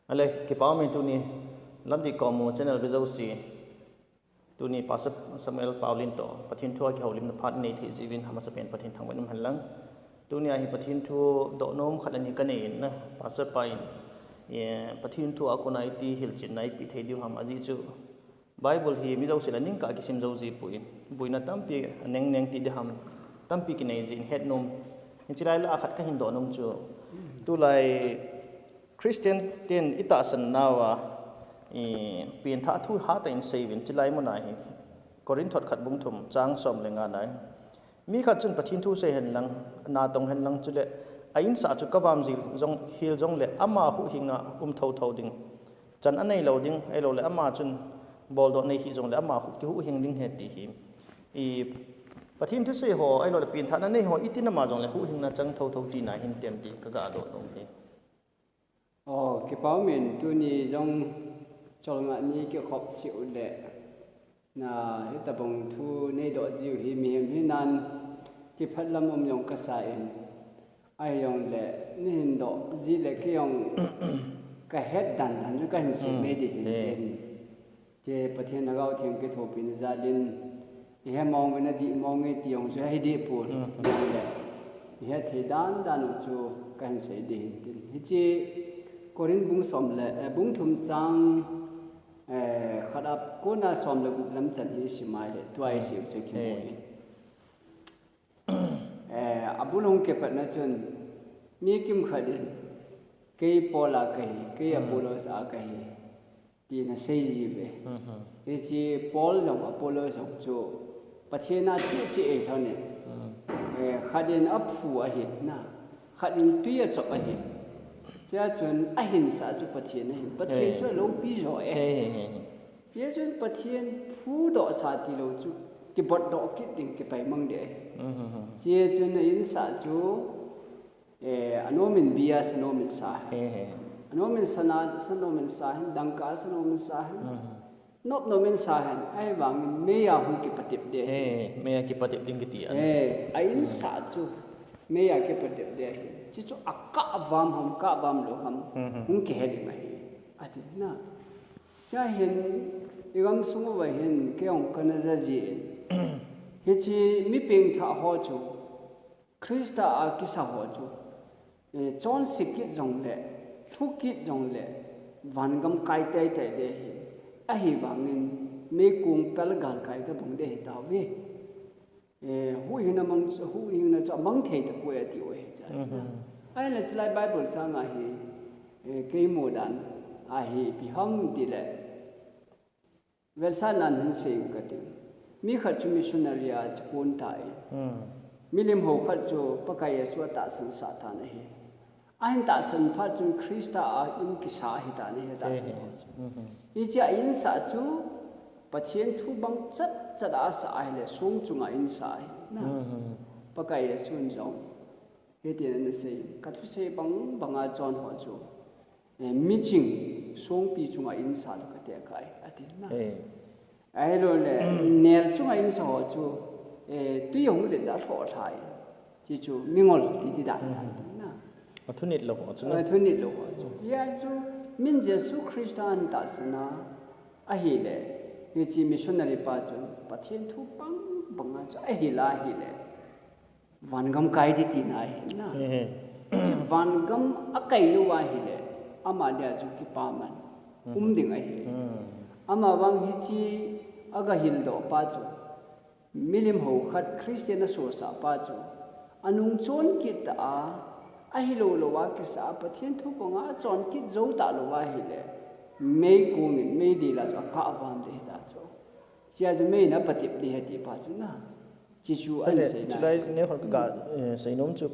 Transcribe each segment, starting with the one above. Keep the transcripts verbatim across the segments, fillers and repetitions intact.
Ale, kipa umin tuni Lamdih Komu channel vea jouse. Tuni Pastor Samuel Paulin toh Pathen thu a kihoulimna phat nei thei jiuvin amasapen Pathen thangvah in um hen lang. Tuni a hi Pathen thu dohnom khat le ni kanei in na, Pastor pa in, eh, Pathen thu a kona iti hilchetna eipeh thei diu ham ajeh chu Bible hi mi jouse le ningkah a kisim jou ji poi, boina tampi aneng neng ti ding ham, tampi kinei jin hetnom. Hiche lai lah a khat kahin dohnom chu, tulai Christian ten itahsan nauva, i, pengthah thu hatah in seiuvin, chulai mun a hi Corinth thot khat bung thum chang som le nga na hi. Mi khat chun Pathen thu sei hen lang, natong hen lang, chule a insah chu kavam jil jong, hel jongle ama huhhing a um thotho ding chan anei lou ding, ahilouleh ama chun boldoh nei hih jongle ama huhhing ding ahi ti hi. I, Pathen thusei ho, ahilouleh pengthahna nei ho, iti nama jongle huhhingna chang thotho tina hin tem ti kaga dohnom e. O, kipa umin tuni jong cholngah ni kikhop seh uleh. Na, hitobang thu neidoh jiu hi mihem hinan kiphat lam um jong kasa in. Ahijongle, neihin doh ji le kei jong kahet dan dan chu kahin sei mai ding hin tin. Che Pathen Lhagao Theng kithopina jal in, ihe mong uvin adih mong e ti jong chu hidih pon. Jongle, ihe thei dan dan u chu kahin sei ding hin tin. Hiche Corinth bung som le, eh, bung thum chang, eh, khat a kona som le gup lam chan hi sim a hile, tua isei u chu kimu e. Eh, abul hung kipatna chun, mi kimkhat in, kei Paul a kahi, kei Apollos a kahi, tin asei jiuve. Hiche Paul jong Apollos jong chu Pathen a cheh cheh ahi lhon in. Eh, khat in aphu ahi na, khat in tui achop ahi. Chea chun ahinsah chu Pathen ahin, Pathen chu aloupi jo e. Hichun Pathen phudoh sa tilou chu, kibotdoh kit ding kipaimang ding ahi. Chea chun a insah chu, eh, anomin bia sa nomin sa hen. Anomin sana, sa nomin sa hen, dangka sa nomin sa hen. Nop nomin sa hen, ahivangin meiya hung kipatep ding ahi. Meiya kipatep ding kiti ahi. Eh, a insah chu, meiya kipatep ding ahi. Chuchu akahvam ham, kahvam lou ham, hung kihe ding ahi. Ati na. Chea hin, igamsung uva hin, kei jong kana ja jin. Hiche mi pengthah ho chu, Christa a kisa ho chu, eh, chonse kit jongle, lhu kit jongle, vangam kai teitei ding ahi. Ahivangin, meikong pelgal kai tabang ding ahi tauve. Eh, huhhingna mang, huhhingna chu amang thei tapoi ati u ahi chai. Ahinla chulai Bible chang a hi, eh, kei mu dan a hi ipi ham tile, vetsahnan hin sei inge kati. Mi khat chu missionary a chikon tan. Milim ho khat chu Pakai Jesu atahsan sah tan ahi. Ahin tahsan phat chun Christa a in kisa ahi tan ahi, tahsan ho chu. Hichea insah chu Pathen thu bang chat chat a asah ahile song chunga insah ahi. Na. Pakai Jesun jong hitin anasei, kathusei bang banga chon ho chu, eh, miching songpi chunga insah chu katekah e, ati na. Ahilouleh, nel chunga insah ho chu, eh, tui ahung len le alhoh lhai. Chuchu mingol titi dan dan na. Athunit lou ho chu na. Athunit lou ho chu. Hia chu, min Jesu Christa ahin tahsan a, ahile, hiche missionary pa chun, Pathen thu bang banga chu ahil a ahile. Vangam kai ding tina ahi na. Hiche vangam akai lou ahile, ama dia chu kipaman um ding ahi. Ama vang hiche agahildoh pa chu, milim ho khat Christian asosah pa chu, anung chon kit ta a, ahilou lou a kisa a Pathen thu banga achon kit jou talou ahile, meikong in, meidil a chu akahvam ding ahi ta chu. Chea chu meiyin apatep ding ahi ti pa chu na. Chuchu ahin seina. Chulai neokhat kaga, eh, seinom chu,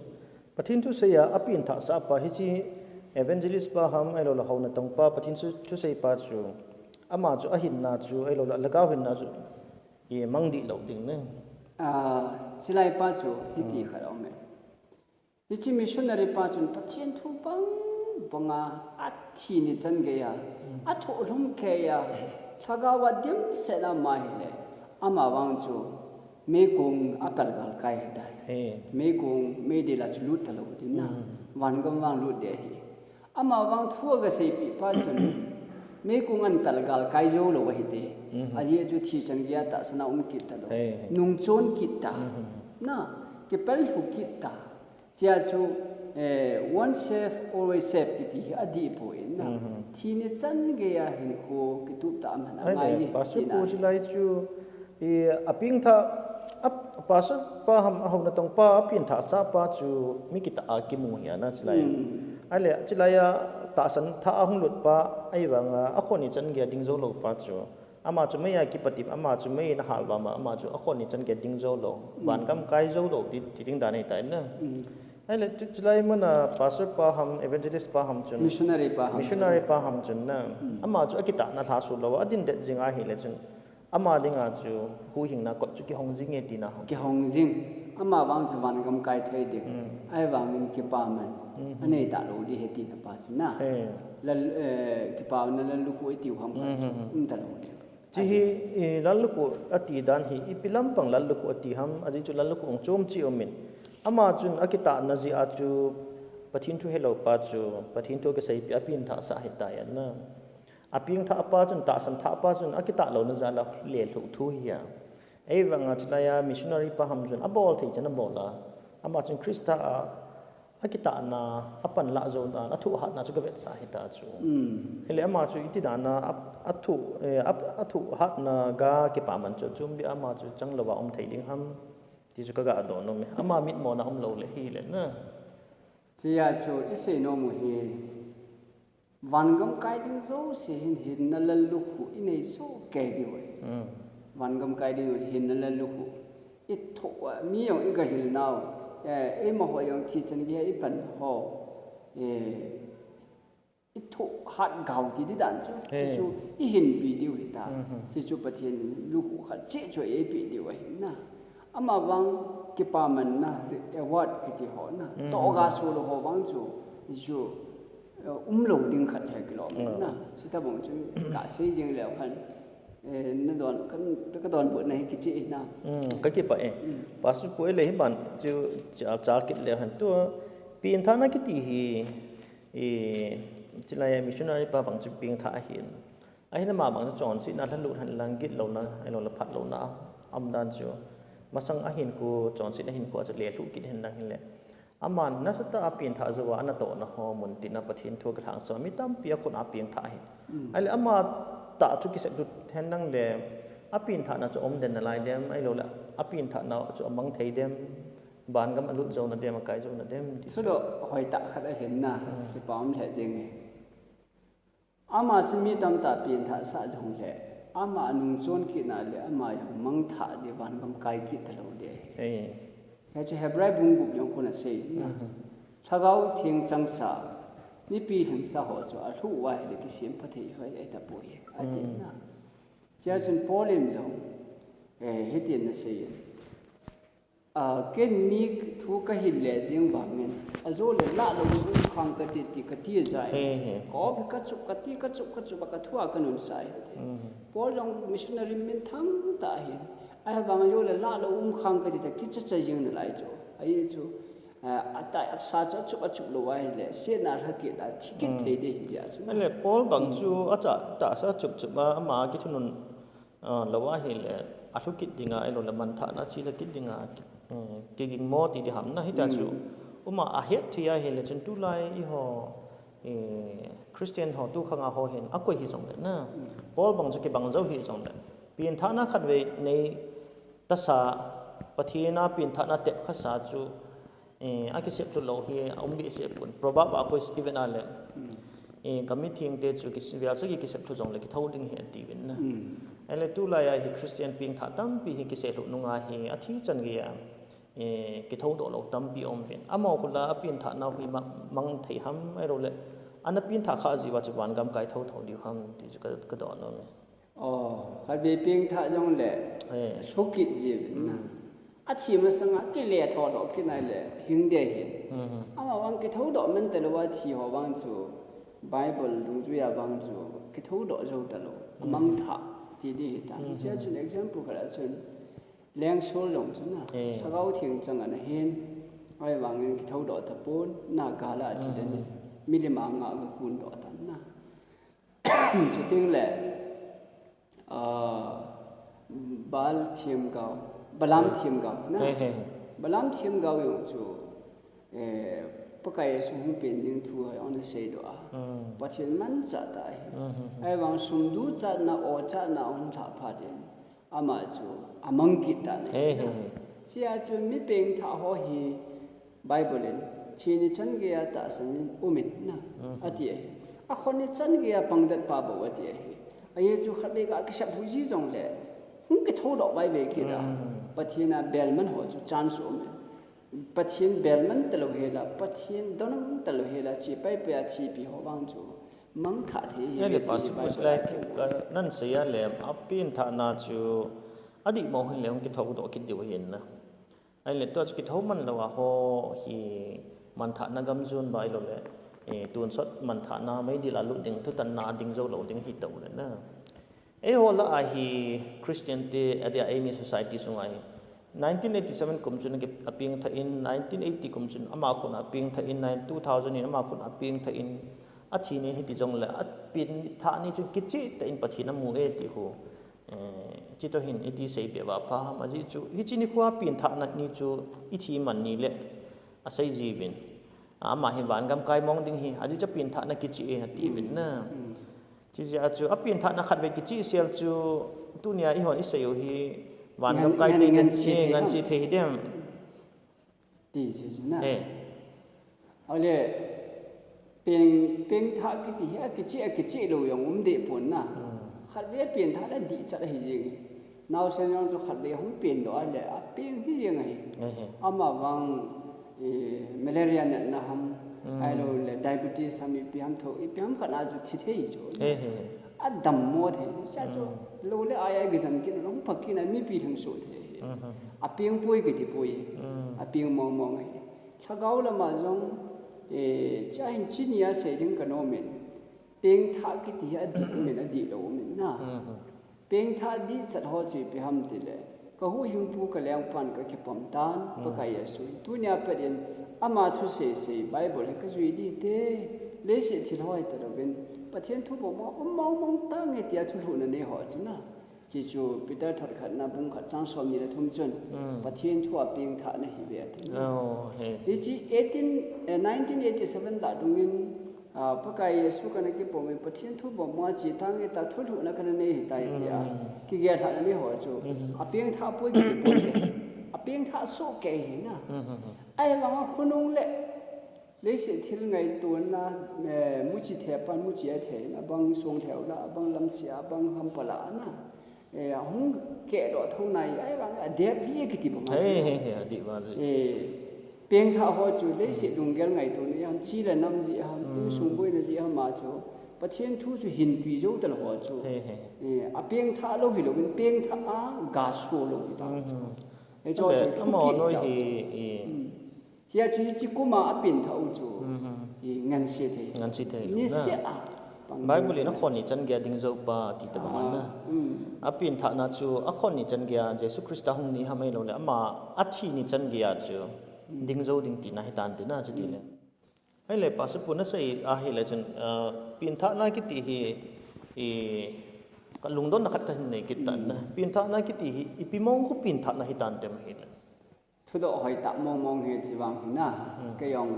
Pathen thusei a apengthah sah pa hiche evangelist pa ham ahilouleh houna tong pa, Pathen thusei pa chu, ama chu ahinna chu ahilouleh alhagao hinna chu imang dih lou ding ne. Ah, chulai pa chu hiti khat aume. Hiche missionary pa chun Pathen thu bang banga athi ni chan geiya, athohlum keiya, lhagao a dimset a ama hile, ama vang chu meikong a pelgal kai ahitai. Meikong, meidil a chu lut talou ding na. Vangam vang lut ding ahi. Ama vang thu aga seipeh pa chun, meikong an pel gal kai jou lou ahi te. Ajeh chu thi chan geiya tahsan a um kit talou. Nungchon kit ta. Na, kipel lhu kit ta. Chia chu, eh, once saved, always saved kiti hi adih poi na. Thi ni chan geiya hinkho kitup tah a man angai e, Pastor pu, chulai chu, i, apengthah, a, Pastor pa ham, ahouna tong pa, apengthah sah pa chu mi kitah a kimu hi ana chulai. Ahile, chulai a tahsan thah a hung lut pa, ahivanga, akhut ni chan geiya ding jou lou pa chu. Ama chu meiya kipatep, ama chu mei in ahal vama, ama chu akhut ni chan geiya ding jou lou. Vangam kai jou lou, ti, ti ding dan ahitai na. Ahile, chu, chulai muna pastor pa ham, evangelist pa ham chun. Missionary pa ham chun na. Ama chu akitahna lha su lou, adin det jing ahile chun. Ama dinga chu huhhingna kot chu kihong jing e tina ham. Kihong jing. Ama vang chu vangam kai thei ding. Ahivangin kipaman. Anei talou ding ahi tina pa chu na. Lal, eh, kipana lallukhuh iti u ham khat chu um talou ding. Chu hi, eh, lallukhuh ati dan hi, ipi lampang lallukhuh ati ham, ajeh chu lallukhuh hung chom cheh umin. Ama chun akitahna jeh a chu Pathen thu helou pa chu, Pathen thu kiseipeh a pengthah sah ahitai ana. Apengthah pa chun, tahsan thah pa chun, akitah louna jal a lelhuh thu hi a. Ahivanga chulai a missionary pa ham chun, abol thei chan abol a. Ama chun Christa a, akitahna, apan lah jou dan, athohhatna chu kavetsah hita chu. Ahile ama chu iti dan a, a, athoh, eh, a, athohhatna ga kipaman chu, chombi ama chu chang lou a um thei ding ham, ti chu kaga don nom e. Ama mitmona um lou le hile na. Chia chu isei nom u hi, vangam kai ding jouse hin hinna lallukhuh inei soh kei diu ahi. Vangam kai ding jouse hinna lallukhuh. Ithoh, mi jong iga hil nau. Eh, eimaho jong thi chan geiya ipan ho. Eh, ithohhat gau ti di dan chu. Chuchu ihinpi diu hita. Chuchu Pathen lukhuh khat cheh chu eipeh diu ahi na. Ama vang kipamanna, award kiti ho na. Toh ga so lou ho vang chu, chu, eh, um lou ding khat hi kilom na. Chuti bang chun kasei jing leu hen, eh, nadon, kan, kadonbutna hi kicheh na. Kakipah e. Pastor pu, ahile hiban chu cha, cha kit leu hen tua. Pengthahna kiti hi, eh, chulai missionary pa bang chu pengthah ahin. Ahin ama bang chu chonsetna lhalut henlang gitlouna, ahilouleh phatlouna, aumdan chu. Masang a hinkho, chonsetna hinkho a chu lelhuh kit henlang hile. Aman nasatah a pengthah jouva, anatohna ho mun tina Pathen thu kilhangsa, mi tampi akhut a pengthah ahi. Ahile ama tah chu kiseplut henlang le, apengthahna chu aumden nalai dem, ahilouleh, apengthahna chu amang thei dem, vangam alut jouna dem, akai jouna dem, ti chu. Thudoh hoitah khat ahin na, kipa um lheh jeng e. Ama chu mi tamtah pengthah sah jongle, ama nungchon kitna le ama jong mangthah ding vangam kai kit talou ding ahi. Hichu Hebrai bung gup jong kona sei na. Lhagao Theng changsa, mipi lhingsa ho chu alhuh uva ahile kisempha thei hoi ahitapoi, ati na. Chea chun Paul in jong, eh, hitin anasei e. A, ken mi thu kahil le jeng vangin, ajole lahlou um khang kati ti kati jai. Kaop hi kachup, kati kachup, kachup a kathua kanun sai. Paul jong missionary minthang tah ahin. Ahivang ajole lahlou um khang kati ta kichacha jeng nalai chu. Ahi chu, a, asa chu achup achup lou ahile, setna lhakit a thi kit thei ding ahi jeh chu. Ahile Paul bang chu acha tahsa achup chup a, ama kithunun A, lou ahile, alhu kit dinga, ahilouleh manthahna chila kit dinga, ki, eh, kigingmo ti diham na hita chu. Uma ahet thei ahile chun tulai eiho, eh, Christian ho tukhanga ho hin akoi hijongle na. Paul bang chu kibang jou hijongle. Pengthahna khatvei nei tasa, Pathen a pengthahna tep khasa chu, Eh, akisep lhu lou hi, aum behseh pon. Proverb a koi ivena le. Eh, gam mithengte chu kis-, vel sagi kisep lhu jongle kithou ding ahi atiuvin na. Ahile tulai a hi Christian pengthah tampi hi kisep lhu nunga hi athi chan geiya, eh, kithoudoh lou tampi aum uvin. Amaho khut la apengthahna hi ma-, mang thei ham ahilouleh. Ana pengthah kha jiuva chu vangam kai thou thou diu ham ti chu ka, ka don nom e. O, khatvei pengthah jongle, lhu kit jiuvin na. Athi masanga kile thoudoh kit nai le, hing ding ahi. Amavang kithoudoh man talou a thi ho vang chu, Bible dungjuia vang chu, kithoudoh jou talou. Amangthah ti ding ahitai. Hichea chun example khat a chun, Lengsol jong chu na, Lhagao Theng chang ana hin, ahivangin kithoudoh tapon, na gal a athi den in. Milim a ngah ga kun doh tan na. Chuting le, ah, Bal Thiamgao, Balam Thiamgao na. He, he, he. Balam Thiamgao jong chu, eh, Pakai Jesu hung pen ding thu hi ana seidoh a. Hmm. Pathen manchah tah ahi. Hmm, hmm, hmm. Ahivang sum duchatna, ochatna hung lhah phat in, ama chu amang kit tan ahi. He, he, he. Chea chu mi pengthah ho hi Bible in, thi ni chan geiya tahsan in um in na, Hmm. ati ahi. Akhon ni chan geiya pang det pa bou ati ahi. Ajeh chu khatvei ga kisap hu ji jongle, hung kithoudoh vaive kit a. Hmm. Pathen a belman ho chu chance um in. Pathen belman talou hela, Pathen donang talou hela, chi paipai a thipi ho vang chu mangthah thei hi Ele ve ti Pastor Bible Puslai a keu. Ka nan seiya le, a pengthahna chu adih mo hin le hung kithoudoh kit diu ahin na. Ahile tua chu kithou man lou a ho hi manthahna gam jon ba ahilou le, eh, tonsot manthahna meidil a lut ding, thutanna a ding jou lou ding hi tou le na. Eiho lah a hi Christian te, adia eimi society sunga hi nineteen eighty-seven kum chun a pengthah in, nineteen eighty kum chun ama khut a pengthah in, nine, two thousand in ama khut a pengthah in, athi ni hiti jongle, a pengthah ni chun kicheh tah in Pathen amu e ti khu, eh, chutoh hin iti sei be uva pha ham, ajeh chu, hiche nikho a pengthahna ni chu ithi man ni le asei jiuvin. Ama hi vangam kai mong ding ahi, ajeh chu pengthahna kicheh e atiuvin na. Mm. Chujeh a chu, a pengthahna khatvei kicheh sel chu, tunia eihon isei u hi, vangam Ngan-, kai ngan-, te ngan-, nganse thei nganse ham. Thei hi dem. Ti chu chu na. Eh. Ahile, peng, pengthah kiti hi, akicheh, akicheh lou jong um deh pon na. Hmm. Khatvei pengthah le dihchat ahi jeng e. Naosen jong chu khatvei hung pengdoh a le, apeng hi jeng ahi. Ehe. Ama vang, eh, malaria natna ham, Hmm. ahilou le diabetes ham, ipi ham tho, ipi ham khat na chu thi thei chu. Ehe. Adammo thei. Cha chu, Hmm. lou le ai a kijam kit, hung pha kit na mipi theng soh thei. Hmm, hmm, hmm. Apeng poi kiti poi. Hmm. Apeng mong mong ahi. Lhagao lama jong, eh, cha hin chini a sei ding kanom in. Pengthah kiti hi adih um in, adih lou um in na. Hmm, hmm. Pengthah dihchat ho chu ipi ham tile, ka huhhingpu ka lengpan ka kipom tan, Hmm. Pakai Jesu. Tunia pat in ama thusei sei Bible hi ka jui ding te, leiset thil ho hi talouvin, Pathen thu bou mong, um mong mong tange tia thulhuhna nei ho chu na. Chuche chu Peter thot khatna bung khat chang somni le thum chun, Hmm. Pathen thu a pengthahna hi ve ati na. Oh, he. Hiche eighteen, eh, nineteen eighty-seven lah dungin, Ah, Pakai Jesu kana kipom in, Pathen thu bou mong a che tange tia thulhuhna kana nei ahitai tia. Hmm. Kigel lhahna nei ho chu. Hmm. Apengthah poi kiti pon te. Apengthah soh kei ahi na. Hmm, hmm, hmm. Ahivang a khonung le leiset thil ngaitona, eh, muchi thepan muchi a thei na, abang song thei u la, abang lamsia, abang hampa la na. Eh, ahung kehdoh thou nai, ahivang a dep hi kiti bang a He, chu. He, he, adih bang a chu. Eh, pengthah ho chu, leiset Hmm. lunggel ngaitona jeh ham, chi le nam jeh ham, Hmm. insung boina jeh ham a chu, Pathen thu chu hin tui jou tal ho chu. He, he. Eh, apengthah lou hilouvin, pengthah a gaso lou hi ta Hmm, chu. hmm. Eh, chu Abe, chu ama thu kit noi ta hi, chu. Eh. Hmm. Tia chu hiche kum a apengthah u chu, Hmm, hmm. hi nganse thei. Nganse thei lou na. Niseh a pang Bible in ding akhon ni chan geiya ding jou pa ti tabang Ah, na. Hmm. Apengthahna chu akhon ni chan geiya Jesu Christa hung ni ham ahilou le ama athi ni chan geiya chu Hmm. ding jou ding tina ahi tan ti na chu ti le. Hmm. Ahile Pastor pu na sei ahile chun, ah, pengthahna kiti hi, i, ka lungdonna khat kahin nei kit tan na. Hmm. Pengthahna kiti hi, ipi mong khu pengthahna ahi tan tem ahile. Thudoh hoitah mong mong hi chi vang hi na, Hmm. kei jong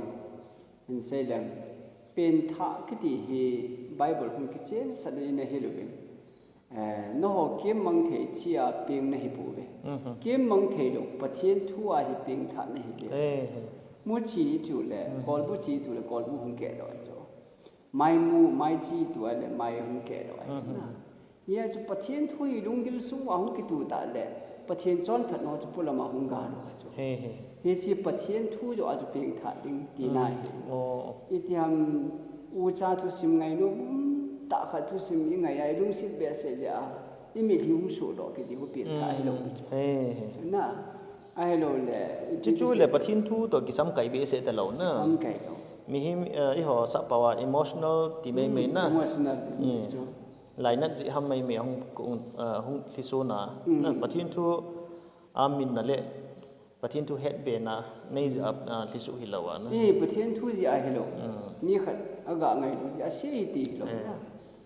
hin sei leng. Pengthah kiti hi Bible hung kichen sat in ahi louvin. Eh, nangho kemmang thei chi a peng nahi pouve. Mhm. Kemmang thei lou, Pathen thu a hi pengthah nahi ve. Eh, eh. Muchi chu le, Hmm. kolbu chi chu le, kolbu hung kehdoh ahi chu. Maimu, maichi tua le mai hung kehdoh ahi chu na. Mhm. Hia chu Pathen thu hi lunggil sung uva hung kitu ta le, Pathen chonphatna chu polam a hung ga lou ahi chu. He, he. Hiche Pathen thu joh a chu pengthah ding tina Hmm. ahi. Oh. Iti ham ucha thusim ngainom tah khat thusim i ngai a i lungset behseh jeh a i mitlhi hung sohdoh kiti hi pengthah Hmm. ahi lou ahi chu. He, he. Na, ahilou le, Chuchu le Pathen thu toh kisamkai behseh talou na. Samkai lou. Mihem, eh, eiho sappao a emotional ti mai mai Hmm, na. Emotional Hmm. chu. Lainat jeh ham mai mai hung, hung, eh, hung lhiso na. Hmm. Na, Pathen thu a minna le, Pathen thu hetbena, nei jeh a, Hmm. ah, lhiso hilou a na. Eh, Pathen thu jeh a hilou. Hmm. Mi khat aga ngailut jeh a sei ti hilou na.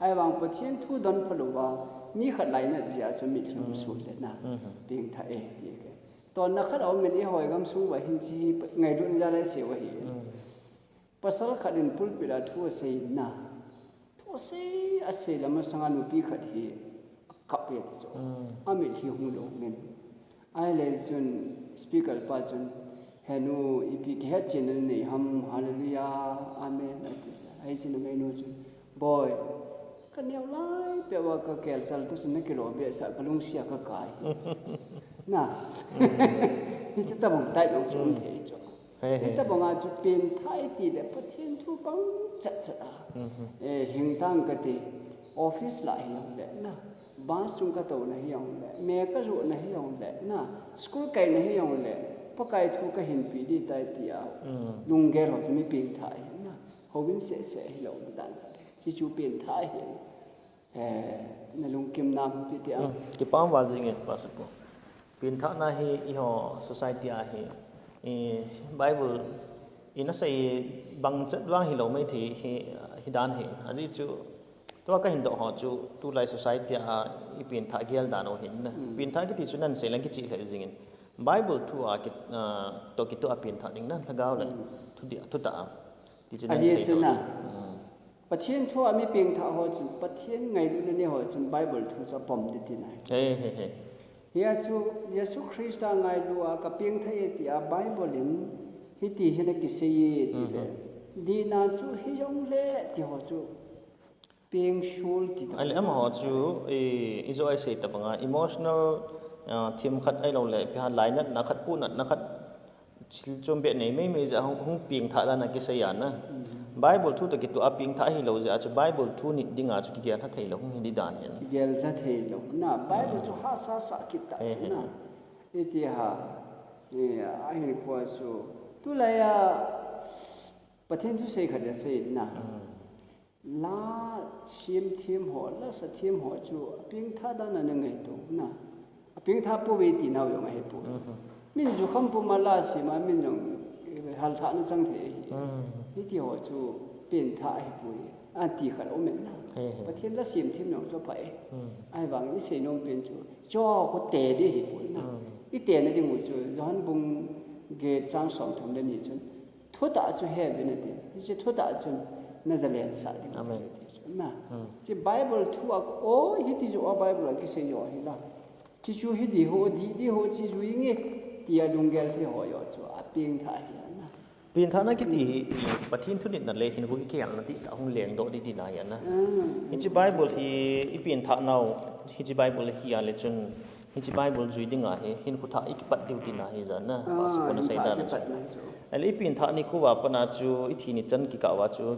Ahivang Pathen thu donpha louva, mi khat lainat jeh a chu mitlhi hung sol le na. Pengthah e ti ke. Tonna khat aum in eiho gamsung uva hin hiche hi ngailutna jal a isei u ahi. Pasal khat in pulpit a thu asei na. Thu asei, asei le masanga nupi khat hi akap e ti chu. Amitlhi hung lou ngen. Ahile chun speaker pa chun, "He nu, ipi kihetchen nanei ham, hallelujah, amen," ati. Ahi chun angainu chun, "Boi, kaneo lai peh uva kakelchal tu chun nakilo behseh a kalungset a kakai." Na. Hiche tobang type jong chu um thei chu. Hitabang a chu pengthah iti le Pathen thu pang chat chat a. Eh, hing tang kati, office lah hijong le na. Bus chung katouna hijong le, me kajohna hijong le na. School kaina hijong le, Pakai thu kahinpeh ding tai tia lunggel ho chu mi pengthah ahi na. Houin seh seh hilou dan. Hichu pengthah ahi. Eh, nalungkim nam pi tia. Kipa um val jing e, Pastor pu. Pengthahna hi eiho society a hi, i Bible in asei bang chet vang hilou maithei hi, hi dan hi. Ajeh chu, tua kahin doh ho chu, tulai society a i pengthah gel dan u hin na. Pengthah kiti chu nan sei leng kichih lheh jing in. Bible thu a ki, ah, toh kitoh a pengthah ding na, lhagao le thudih, thutah a. Ti chu nan sei lou ding. Pathen thu a mi pengthah ho chun, Pathen ngailutna nei ho chun Bible thu chu apom ding tina ahi. Hia chu Jesu Christa ngailu a kapengthah e tia Bible in hiti hin akisei e tile. Dihna chu hijong le ti ho chu pengsul ti tah. Ahile amaho chu, i, ijo a isei tobang a emotional, ah, thim khat ahilou le, ipi ham lainatna khat, puhnatna khat, thil chombeh nei meimei jeh a hung, hung pengthah dan a kisei a na. Bible thu toh kitoh a pengthah ahilou jeh a chu Bible thu nit ding a chu kigel lha theilou hung hi ding dan hin. Kigel lha theilou. Na, Bible chu hahsa sah kit tah chu na. Hiti ham. Eh, ahin kho chu. Tulai a Pathen thusei khat asei na. La sem them ho, la sa them ho chu apengthah dan a na ngaito na. Apengthah pouve ti nau jong ahipoi. Min jukham puma la sem a min jong, eh, halthahna chang thei ahi. Hiti ho chu pengthah ahipoi. Ati khat um e na. Pathen la sem them jong chu apha e. Ahivang isei nom pen chu, chu khu te ding ahipoi na. I tena ding u chu, Johan bung get chang somthum le ni chun. Thutah chu he uvin ati. Hiche thutah chun na jalensah ding. Amen. Ati chu na. Hiche Bible thu a, o, hiti joh a Bible a kisei joh hi la. Hichu hi dih ho, dih, dih ho, hichu jui nge. Tia lunggel thei ho joh chu apengthah ahi na. Pengthahna kiti hi, Pathen thu nitna le hinkho kikhelna dihtah hung lengdoh ding tina ahi na. Hiche Bible hi i pengthah nau, hiche Bible hi a le chun, hiche Bible jui ding a hi, hinkho thah i kipat diu tina ahi jeh a na, Pastor pu na sei dan a chu. Ahile i pengthah nikho a pat a chu, i thi ni chan kikah uva chu,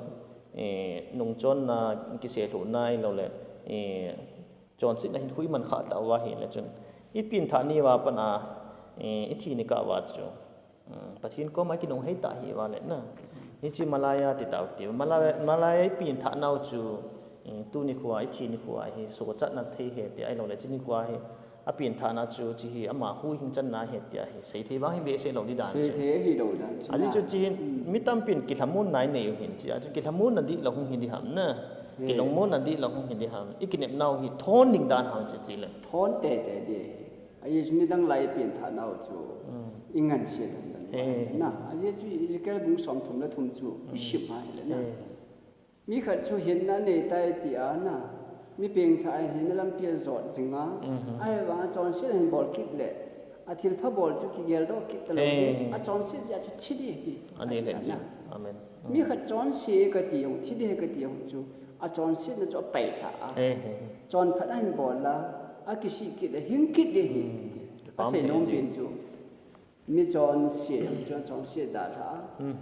eh, nungchonna, kiselhuhna ahilou le, eh, chonsetna hinkho i man khah tah uva ahile chun, i pengthah ni uva pat a, eh, i thi ni kah uva chu, Pathen koma kinunghei tah hi uva le na. Hiche malaiya ti tau ti. Malaiya, malaiya i pengthah nau chu, eh, tuni khoa, i thi nikho a hi sochatna thei ahi ti ahilou le, hiche nikho a hi apengthahna chu hiche hi ama huhhing channa ahi tia hi seithei vang hi behseh lou ding dan chu. Seithei ahilou dan chu. Ajeh chu hiche hin mi tampin kilhamonna inei u hin hiche a chu kilhamonna dihlou hung hi ding ham na. Kilungmonna dihlou hung hi ding ham. I kinepnau hi thon ding dan ham hiche ti le. Thon tete ding. Ajeh chu nidang lai i pengthah nau chu i ngansia dan dan na. Ajeh chu Ezekiel bung somthum le thum chu i sim ahile na. Mi khat chu hinna nei tai tia na. Mi pengthah a hinna lampi a jot jing a. Ahivang a chonset a hin bol kit le. A thilpha bol chu kigeldoh kit talou ding. A chonset jeh a chu thi ding ahi. Amen. Mi khat chonse kati jong, thi ding ahi kati jong chu. A chonsetna chu apailha a. Chonphat ahin bol a, akisih kit le, hing kit ding ahi. Asei nom pen chu. Mi chonse, chon, chonse dalha a.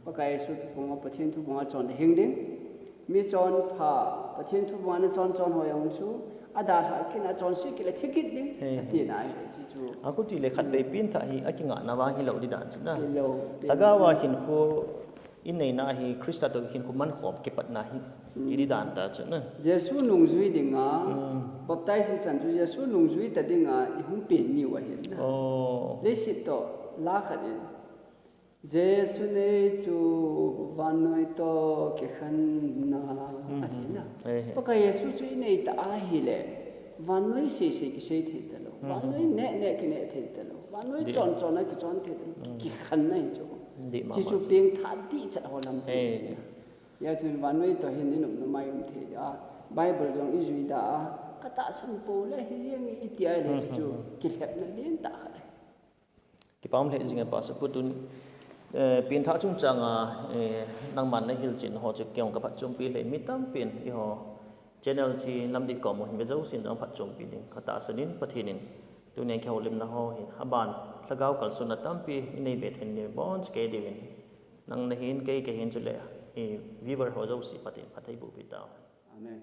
Pakai Jesu kipuma, Pathen thu banga chon le hing ding. Mi chonpha, Pathen thu banga na chon chon ho jong chu. Adalha kit a chonse kit le thi kit ding. Atina ahi, hiche chu. Akhuti le khatvei pengthah hi akingahna vang hilou ding dan chu na. Hilou. Lhagao a hinkho i neina hi Christa toh hinkho mankhom kipatna ahi ti ding dan tah chu na. Jesu nungjui dinga, baptize i chan chu Jesu nungjui ta dinga i hung pen niu ahi na. Leiset toh la khat in Jesu nei chu vannoi toh kikhenna, ati na. Pakai Jesu chu inei ta ahile, vannoi seisei kisei thei talou, vannoi neh neh kineh thei talou, vannoi chon chon a kichon thei talou, kikhenna hi chu. Hichu pengthah dihchet ho lam. Hijeh chun vannoi toh hin inop numai um thei a, Bible jong ijui da a, katahsan pou le hi jeng iti ahile chu kilhepna lentah khat ahi. Kipah lheh jing e Pastor pu tun, pengthah chungchang a nangman nahilchen ho chu keijong kaphatchompi lheh, mi tampin eiho channel chi Namdih kom u hin ve jousen jong phatchompi ding katahsan in, Pathen in tunia kihoulimna ho hin aban lhagao kalsonna tampi inei be thei ding boncha kei diuvin, nang nahin kei kahin chule viewer ho jouse Pathen phatthei bohpi tau hen.